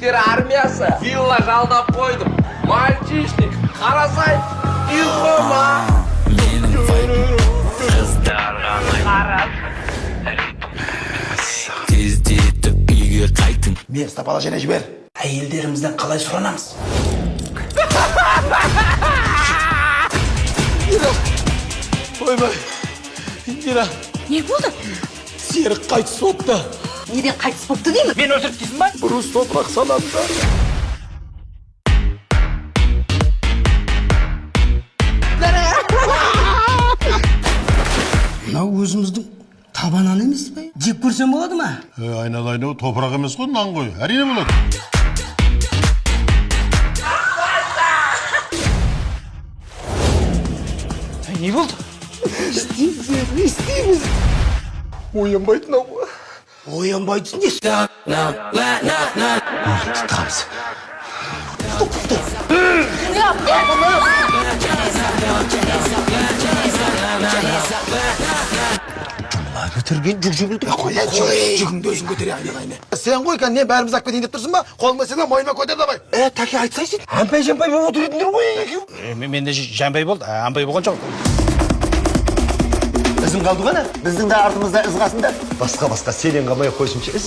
Жігіттер армиясы. Вилла жалдап қойдым. Мальчишник, қарасай, ұйқы ма? Менің вайбым қыздарға тездетіп үйге қайтың. Местоположение жібер. Әйелдерімізден қалай сұранамыз? Ойбай, Индира. Не болды? Серік қайтыс болыпты. Неден қайтыс болыпты деймін? Мен өлтірді дейсің ба? Брус топырақ салады да. Мынау өзіміздің таба нан емес пе? Жеп көрсем болады ма? Айналайын, ау, топырақ емес қой, нан ғой, әрине болады. Не болды? Не істейміз? Оянбайтын ау. Оянбайтын несі? Тұтамыз. Көтерген жүк жүгілді. Қой, жүгіңді өзің көтере, айналайын. Сен ғой, не бәріміз алып кетейін деп тұрсың ба? Қолыңа сен мойныма көтер давай. Е, тәке айтсайшы. Әмпай жампай болып отыр едіңдер ғой екеу. Менде жампай болды, ампай болған жоқ. Ізім қалды ғой, біздің де артымызда із қасында. Басқа селен қалмай қойсыншы із.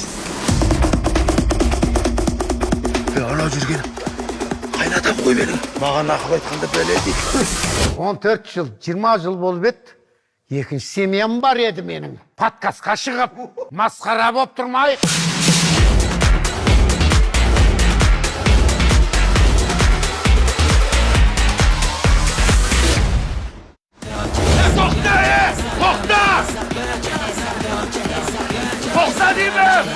Анау жүрген қайнатам ғой менің. Маған ақыл айтқанда бәле дейді. 14 жыл, 20 жыл болып еді. Екінші семьям бар еді менің. Подкастқа шығып, масқара болып тұрмайық. Тоқта, е! Тоқта! Тоқта деймін!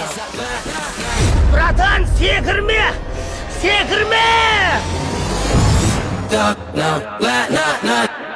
Братан, секірме! Секірме! На, на, на, на.